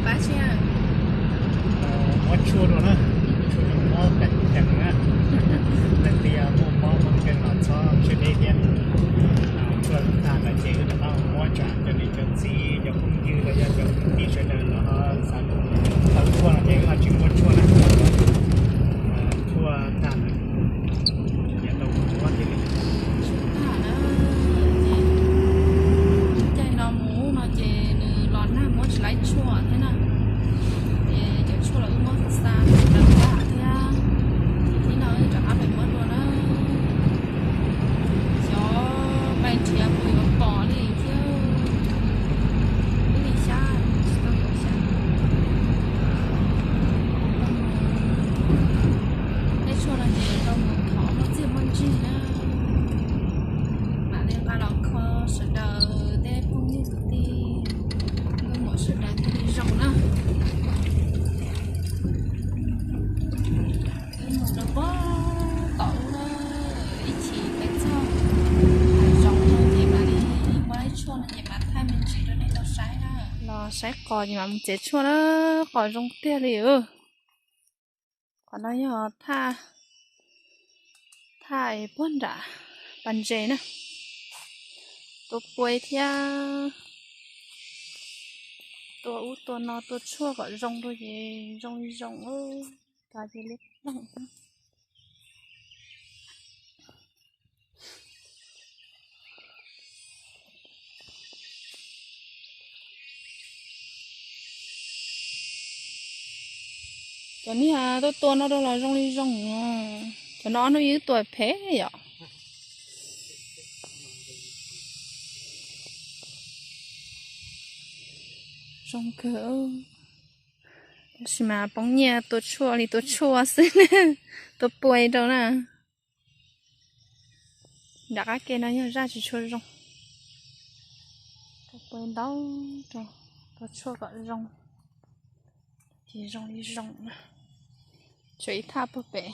Pab tsi, muab tshuaj dua na, tshuaj mob peem cees na. Leej twg yog muaj mob muaj nkeeg los txhob tshem deb thiab. Tshuaj tag lawm ces wb rov qab muab tsam cov niam cov txiv cov phooj ywg los yog cov kwv tij sawv daws los xav tau tshuaj no ces wb ho tsis muab tshuaj na. Tshuaj tag lawm, tsis tau muab thiaj li. Tshuaj tag na, ces caij no mus no ces nws los nag muab tsis laib tshuaj thiab na. Ces cov tshuaj los wb muab xa xa tsis tau tag thiab. Ces thib no wb rov qab pem muab dua na. Xyov pais nrhiav puas yuav pom li thiab. Ib li xyab tsis tau yuav xyab. Tej tshuaj no ces tau mus thov muaj txiaj muaj ntsig na. Mam li nqa los kho sawv daws tej phooj ywg kwv tij nkauj muam sawv daws thiaj li zoo na. Wb mus rau pem tom ub na, ib chim peb txog hav zoov no ces mam li muab ib tshuaj no ces mam thaij me ntsis rau nej tau saib na. Los saib qos ces mam mus txiav tshuaj na, qos zoo tiag li. Qhov no yog thaj, thaj puag nram pas ntses na. Tua puas thiab, tua ub tua no tua tshuaj kom zoo rau ces zoo li zoo, kav ces liab ploog. Cov niag tuaj tua no rau los zoo li zoo, cov no ob hnub ib tua phem yom. Zoo kawg. Tab sis mas poob nyiaj tua tshuaj li tua tshuaj xwb, tua puas rau na. Nram qab ke no yog zaj tsis tshua zoo, tua puas ntau rau, tua tshuaj kom zoo, ces zoo li zoo na. Tshuav ib thaj puag pem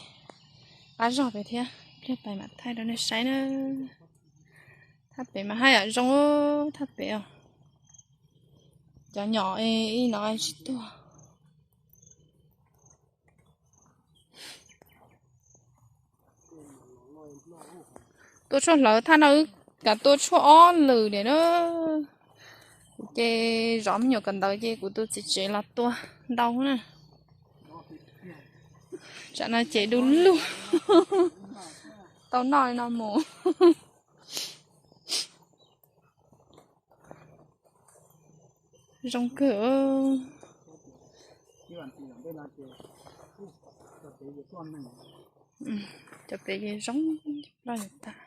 qab zog pem thiab, ib pliag pais mam thaij rau nej saib na. Thaj pem mas haj yam zoo, thaj pem os. Cov nyom ib no tsis tuag. Tua tshuaj hlawv thaj no wb kav tua tshuaj ob lwm diam na. Kuv ces zov me nyuam kawm ntawv ces kuv tus txiv tsev los tua ntau na. Tsam no ces du lug tau noj li no mus. Zoo kawg. Cov pem ces zoo loj tag.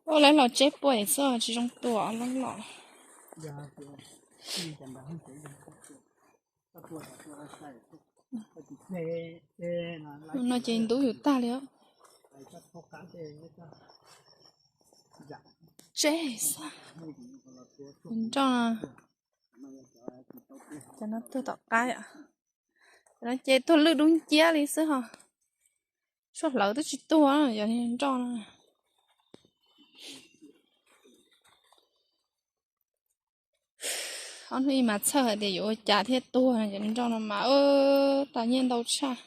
Ua lawv los tseb puas xwb tsis zoo tua loj los. No ces ntub yus tag li. Tseb xwb. Nroj no, cov no tuag tom qab, cov no ces tuag lwj dub nciab li xwb ho. Tshuaj hlawv twb tsis tuag, yog nroj no. Ob hnub ib mas txhawj hais tias yuav ua cas thiaj tuag, cov nroj no mas tas nyiaj ntau tshaj.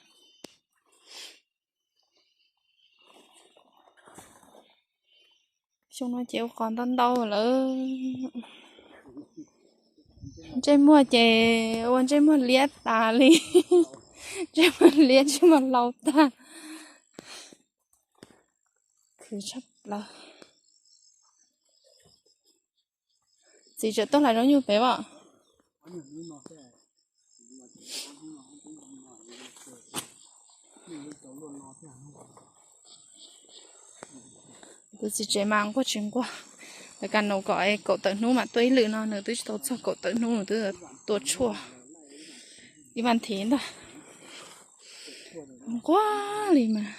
Xyoo no ces ua qos ntau ntau lawm. Ntsej muag ces ua ntsej muag liab tas li. Ntsej muag liab, ntsej muag hlau tag. Khwv tshaj plaws. Txiv tseem tuaj hlais zaub nyuj pem as. Tus txiv tsev mas nquag tsis nquag. Lawv kam nus kom kaum tawm hnub mam tuaj ib lwm no, nws twb tsis tau txog kaum tawm hnub nws twb tua tshuaj ib vas thiv ntag. Nquag li mas.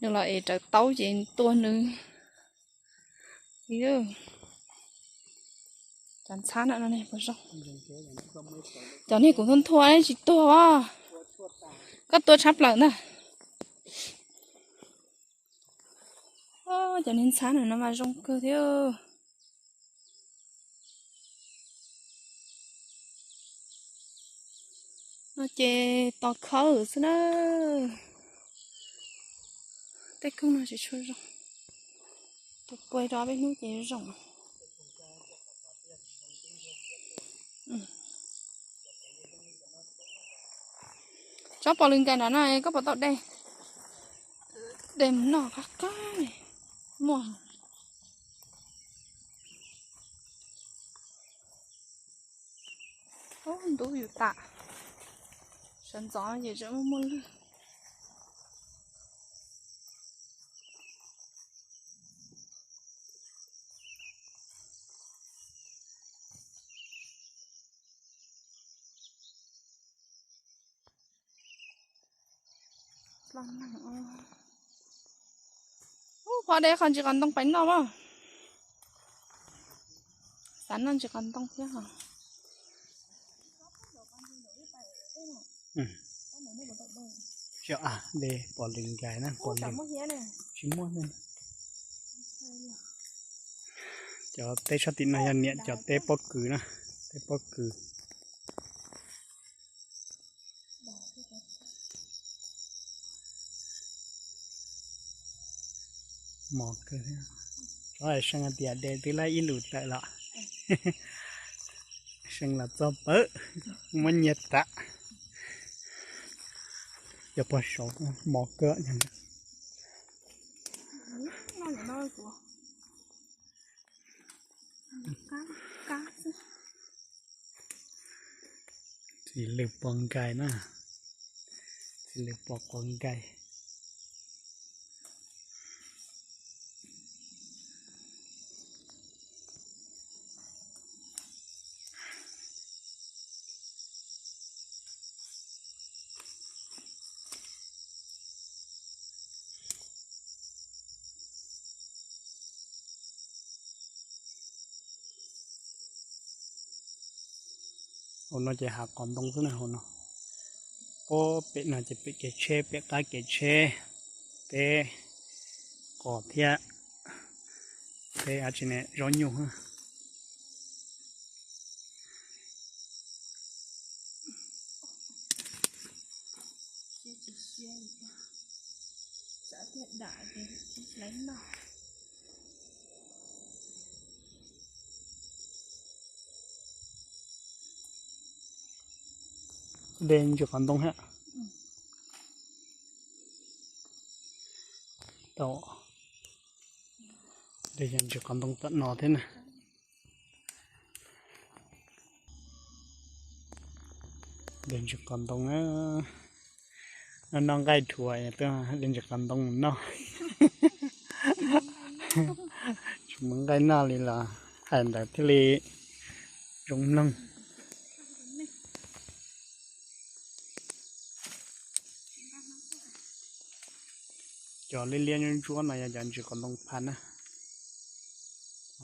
Nws los es rawv taub ces tua nws. Cov ntxhab no, cov niag kuv nthua nthua tsis tuag os. Koj tua tshab plaws ntag. Cov niag ntxhab no mas zoo kawg thiab. No ces tos khawb xwb na. Tej koog no tsis tshua zoo. Tus pua rau peb hnub ces zoo. Tsob pos lws nkais nram no koj puas tau de? De mus noj qab qab li. Muaj. Ub, ntub yus tas. Sawv ntxov ces tseem muaj muaj lwg. Ub, pov de qhov ntsis qos ntoo pais noj mas. Xav noj ntsis qos ntoo thiab os. De pos lws nkais na, pos lws tsis muaj. Cov teb sab tim no yog niam cov teb pob kws na, teb pob kws. Mos kawg. Tsob seev hais tias de twb laib ib lus tawm los. Seev los txog pawg, muab nyiag tas. Cov pog saud mos kawg. Txiv lws pos nkais na, txiv lws pos quav nkais. Hauv no ces hav qos ntoo xwb na hauv no. Puag pem no ces pem kev tsheb, pem qab kev tsheb, teb qos thiab teb dab tsi ne, zaub nyuj. De ntsis qos ntoo thiab. Tau, de ntsis qos ntoo tom no thiab na. De ntsis qos ntoo, noj noj nqaij dhuav, de ntsis qos ntoo mus noj. Tsis muaj nqaij noj li los hais ntawd thiaj li zoo mloog. Cov liab liab ntsuab ntsuab no yog cov ntsis qos ntoo pha na.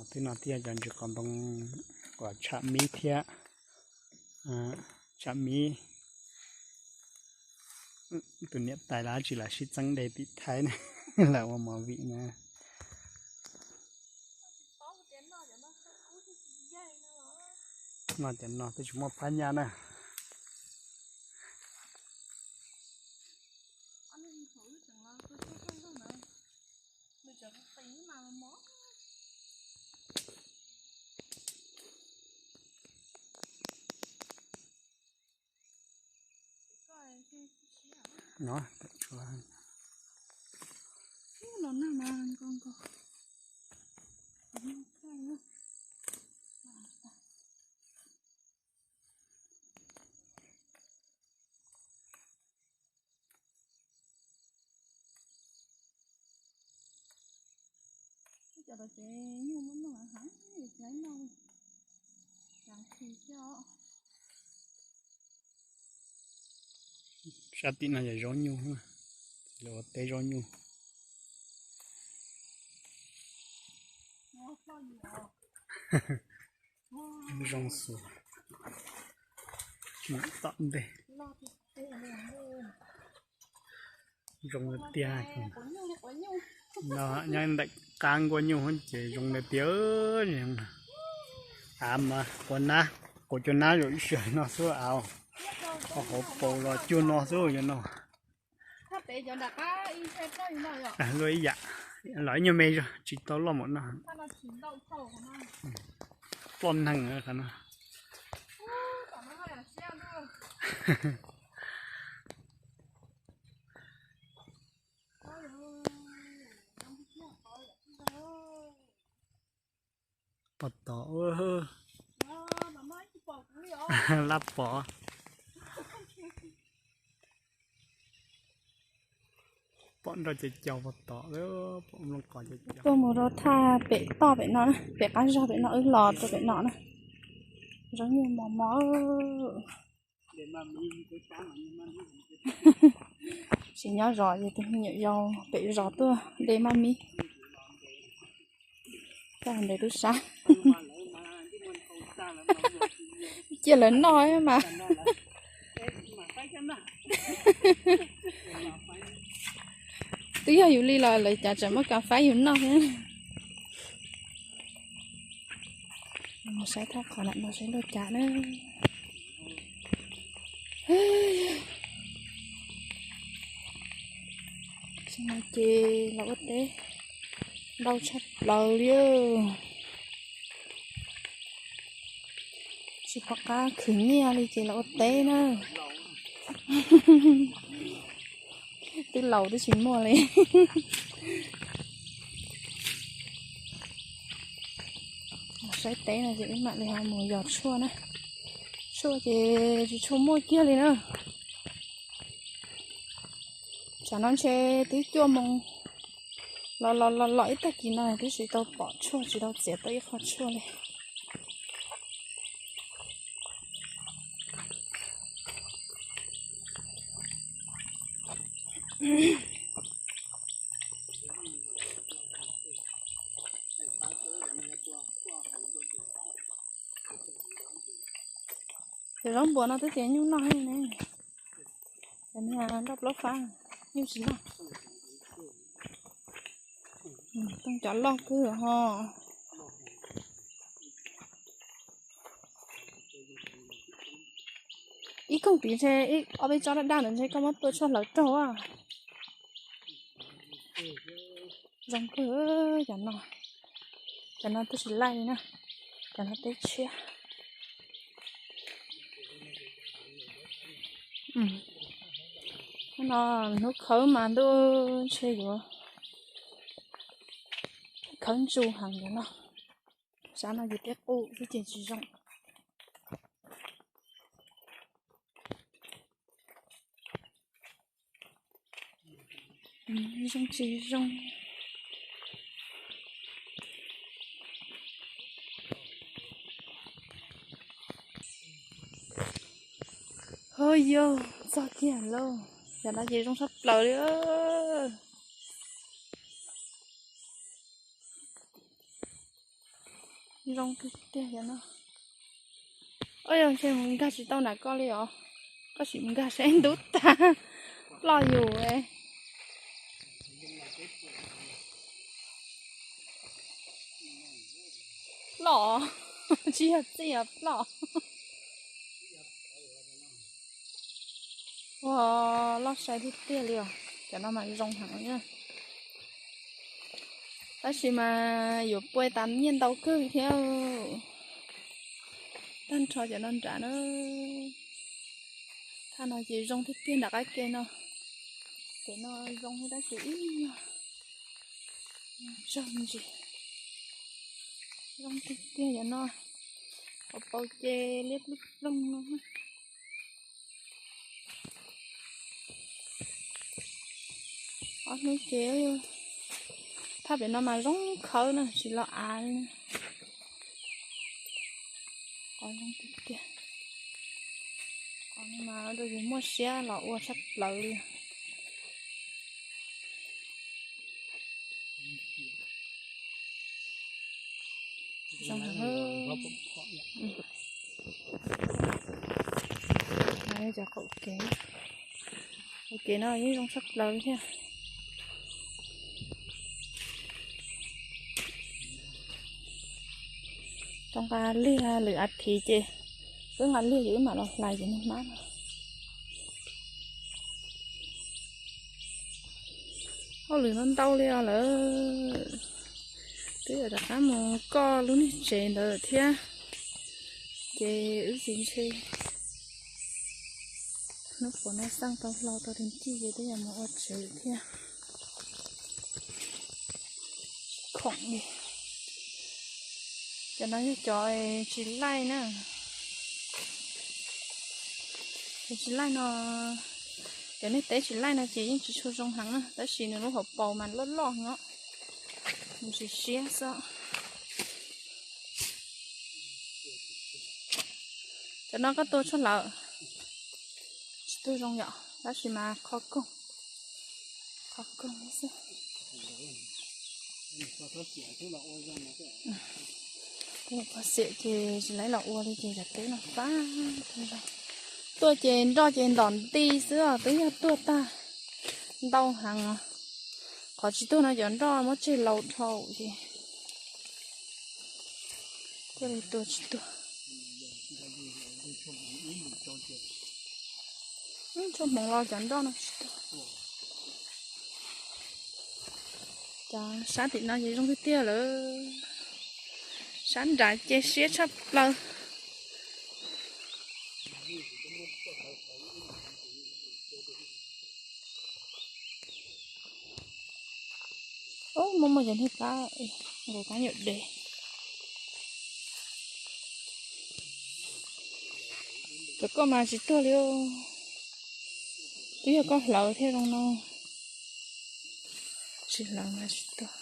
Twb no thiaj yog cov ntsis qos ntoo uas tsham mib thiab, tsham mib. Tus niam tais los dab tsi los sib txeeb de tim Thaib na, los ua movie na. Noj cov no twb tsis muaj phab nyaj na. No, Sab tim no yog zaub nyuj, lawv ua teb zaub nyuj. Zoo xus, tom ntej. Zoo tiag. No nyob ntawm qab nkuaj nyuj ces zoo li tiag. Av mas quav nab, quav cua nab zoo ib sij no xwb av. Hauv paus los cuag no xwb yog no. Luaj ib yam, los ib nyuag me tsis tau loj npaum no. Ploj neeg qhov no. Pom tom, lab pom. Pom nroj cov caus pom tom, pom nplooj qos cov caus. Tuaj mus rau thaj pem toj pem no, pem qab zog pem no, wb los rau pem no na. Zoo nyuag mos mos. Tsis nyob zos ces tus me nyuam yaus pem zos tuaj de maj mib. Toj ntev tub sab. Cia lawv noj mas. Twb yog yus li los lawv cas tseem muaj kas faib yus noj thiab. Mus saib thaj qhov ntawm no saib luaj cas na. Ces los ua teb ntau tshaj plaws li. Tsis pom qab khwv nyiaj li ces los ua teb na. Twb laus twb tsis muaj li. Saib teb no ces wb mam li ho mus yos tshuaj na. Tshuaj ces tsis tshua muaj kiag li na. Tsam no ntshe twb cuaj moos los los los los ib tag kis no twb tsis tau pom tshuaj, tsis tau txiav tau ib qho tshuaj li. Cov zaub npuas no twb tias nyuj noj ne. Cov niag nroj plaub fab nyuj tsis noj. Tooj cov loj kawg ho. Ib koog tid ntshe ob peb tsob daj daj ntawd ntshe koj muab tua tshuaj hlawv raug a. Zoo kawg cov no. Cov no twb tsis laij li na. Cov no teb tshiab. No hnub khawb mas ntuj ntshe yuav khawb ntsu heev cov no. Sab no ces peb qus xwb ces tsis zoo. Zoo tsis zoo. Hos yog txog kiag lauj, cov no ces zoo tshaj plaws li. Zoo tiag tiag cov no. Ua yog ntshe mus nkag tsis tau nram koj li os. Koj sim mus nkag seb ntub tag ploj yus. Ploj, tsis yog txij os, ploj. Ua loj sai tiag tiag li os, cov no mas zoo heev li na. Tab sis mas yuav pua tas nyiaj ntau kawg thiab. Tag nrho cov no nrad na. Thaj no ces zoo tiag tiag nram qab ke no. Ces no zoo tab sis ib nyuag tsawg ntsis. Zoo tiag tiag cov no. Hauv paus ces liab ploog ploog no. Ob hnub ces thaj pem no mas zoo khawb na, tsis los av li. Qhov zoo tiag tiag. Qhov no mas rau yus muaj siab los ua tshaj plaws li. Zoo heev. Cov qaum kev, qaum kev no yeej zoo tshaj plaws li thiab. Tau nqa liag lwm a thiv ces wb nqa liag ces wb mam los hlais ces nws hmab no. Hauj lwm no ntau li os lawm. Twb yuav rov qab mus koj lub niag tsev ntawd thiab, ces wb tsis ntshe hnub puas no xaj tau hlau tau teg cij ces twb yuav mus ua tsev thiab. Khoom li. Cov no yog cov tsis laij na. Cov tsis laij no, cov niag teb tsis laij no ces yeej tsis tshua zoo heev na, tab sis nws lub hauv paus mas loj loj heev os, nws siav siab xwb. Cov no koj tua tshuaj lawm, tsis tuag zoo yom, tab sis mas qhov koog, qhov koog xwb. Qhov xiam ces tsis laij los ua li ces cov teb no fab tuag ces nroj ces ntom nti xwb os, twb yog tuag tag ntau heev os. Qhov tsis tuag no cov nroj muab tseg laus dhau ces thiaj li tua tsis tuag. Tshuaj hmoov los cov nroj no tsis tuag. Cov sab tim no ces zoo tiag tiag lawm. Sab nrad ces siab tshaj plaws. Muaj muaj cov niag kab, nkaus kab nyuam dev. Cov koj mas tsis tuag li. Twb yog koj hlawv thiaj zoo no. Tsis hlawv mas tsis tuag.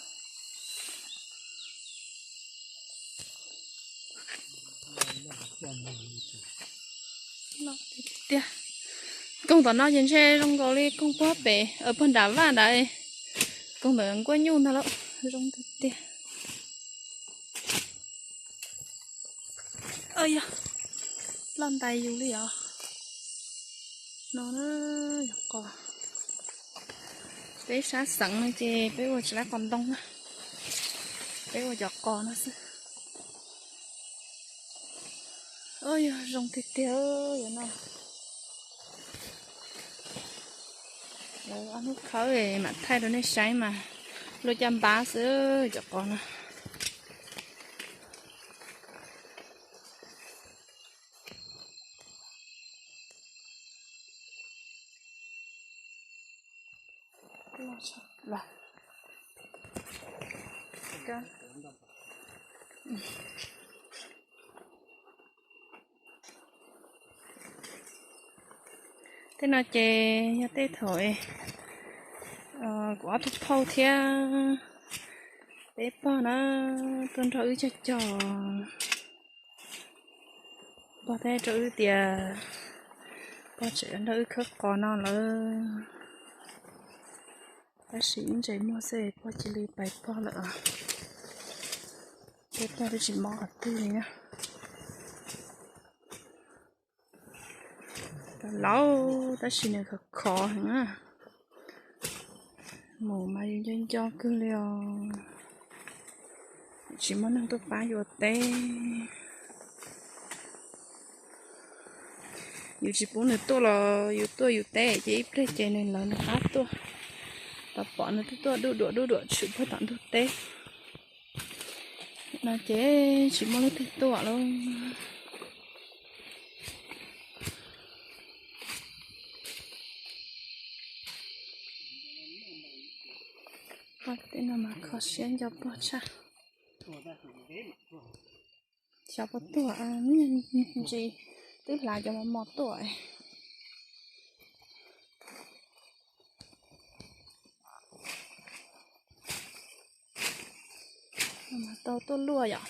Tiag, koog tom no ces ntshe zoo nkaus li koog puag pem, puag nram vaj nrad. Koog ntawm nkuaj nyuj ntag lauj, zoo tiag tiag. Yog, loj ntais yus li os. No yog qos. Peb sab xeev no ces peb ua tsis laib qos ntoo na, peb ua cov qos no xwb. Yog zoo tiag tiag yog no. Lawv ob hnub khawb mam thaij rau nej saib mas luaj caj npab xwb cov qos no. Tej no ces yog tej thaum kuv ob tug phauj thiab peb pog na tuaj nrog wb cog cog. Pog thiaj rau wb tias pog tseem nrog wb khawb qos no lawm. Tab sis ib ntses muag xwb pog cia li pais pog lawm. Peb pog twb tsis mob qhov twg li na. Laus tab sis nws khov khov heev na. Mus mas yus nco nco kawg li os. Tsis muaj neeg tuaj pab yus ua teb. Yus tsis pub nws tuaj los yus tuaj yus teb ces ib pliag ces nws lawv nws qab tuaj. Tau pom nws twb tuaj duj duam duj duam tshwm puag tom ntug teb no ces tsis muaj leej twg tuaj lauj. Tej no mas kho siab nco pog tshaj. Xyov puas tuaj, ntsis twb hlav cov mos mos tuaj. Mas tau tuaj luaj yom.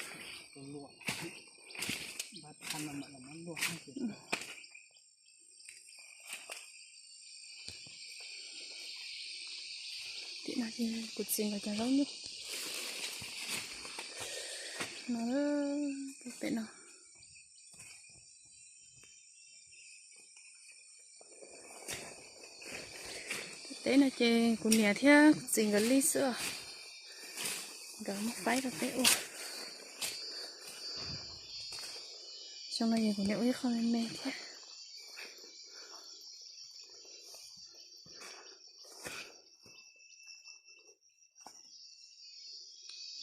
Tim no ces kuv txiv nkawd cov zaub nyuj no, pem no. Teb no ces kuv niam thiab kuv txiv nkawd li xwb, nkawd muab faib rau peb ua. Xyoo no ces kuv niam ua ib qho me me thiab.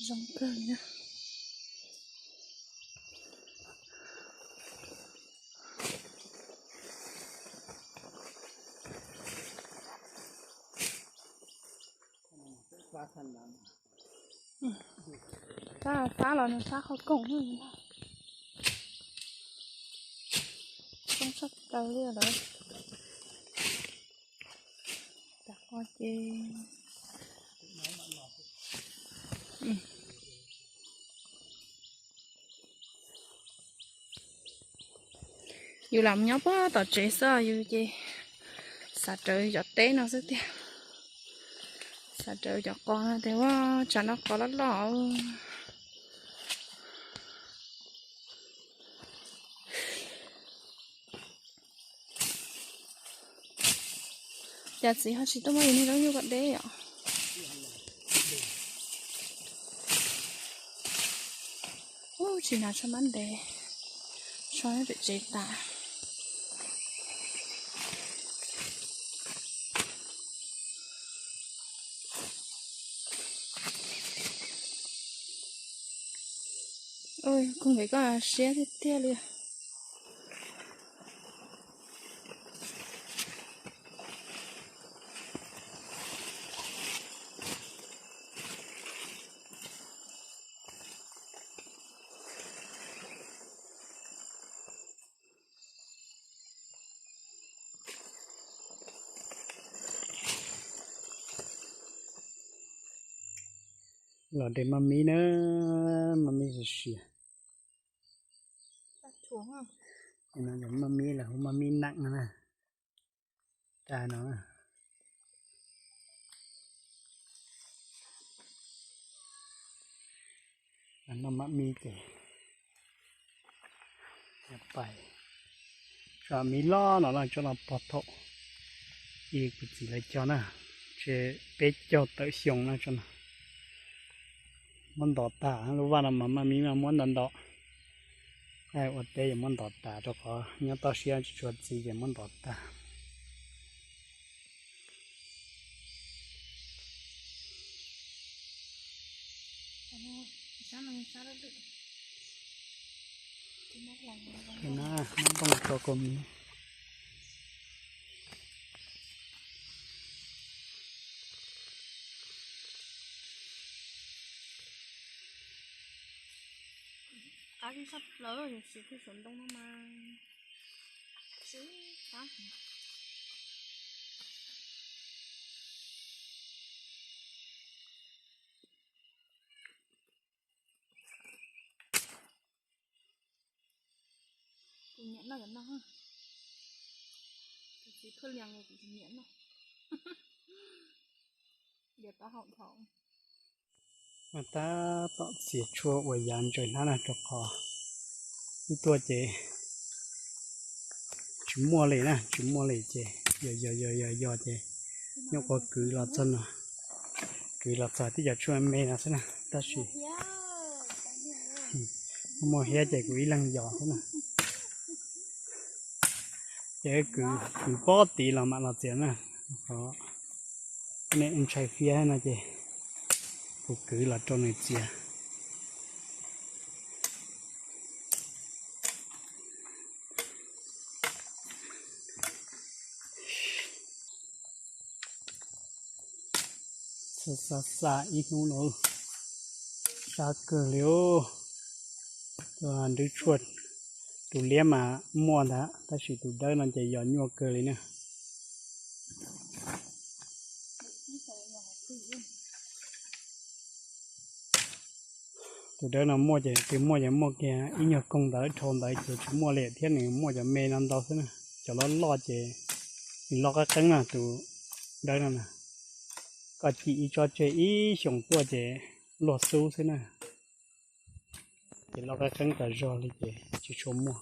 Zoo kawg li na. Fab, fab los nws fab qhov koom na. Coob tshaj plaws li lawm. Tam qo ces yus lam nyob puag tom tsev xwb, yus ces xav rawv cov teb no xwb tiag. Xav rawv cov qos no tias ua tsam no qos loj loj. Cas txiv ho tsis tuaj muab yus niag zaub nyuj kom deb yom? Ub, tsis hnav tsho mab ntev, tsho nyob pem tsev tas. Ua, koog nkev koj siab tiag tiag li. Los de maj mib na, maj mib sia sia. No yog maj mib los hu maj mib neem no na. Tag no. Noj maj mib ces pais tso mib loj no los tso los pog thaum ib kuv txiv lawv cog na, tsev peb caug tawm xyoo na tso no. Muab ntov tag lub vaj no mas maj mib mas muab ntov ntov. Ua teb yuav muab ntov tas rau qhov nyob toj siab tsis tshua txiv ces muab ntov tag. Na, muab nplooj tso kua miv. Qab tshaj plaws, yus siv kiag saum ntoo no mas siv qab. Kuv nyiam noj cov no. Kuv txiv thuaj lias kuv tsis nyiam noj. Diav taub hau dhau. Mas tab tom txiav tshuaj ua yav ntsaws hnab na rau qhov wb tuaj ces tsis muaj li na, tsis muaj li ces yog yog yog yog yog ces nyuam qhuav kwv los txog no, kwv los txog tib cov tshuaj me no xwb na tab sis muaj hiab ces kuv ib leeg yos xwb na. Ces kwv, kwv pob tid los mam los txiav na, qhov nej ntshai fiab no ces kuv kwv los rau nws txiav. Xa xa xa ib hnub no, sab kawg li os. Nrwb tshuaj, tus liab mas muaj ntag tab sis tus dawb no ces yos nyuaj kawg li na. Tus dawb no muaj ces twb muaj ces muaj kiag ib nyuag koog ntawd dhau ntawd ces tsis muaj li thiab, nws muaj cov me no ntau xwb na. Cov loj loj ces nws loj qab qeeb na tus dawb no na. Koj cim ib tsob tseg ib xyoos tuaj ces luag xub xwb na. Ces loj qab qeeb tas zog li ces tsis tshua muaj.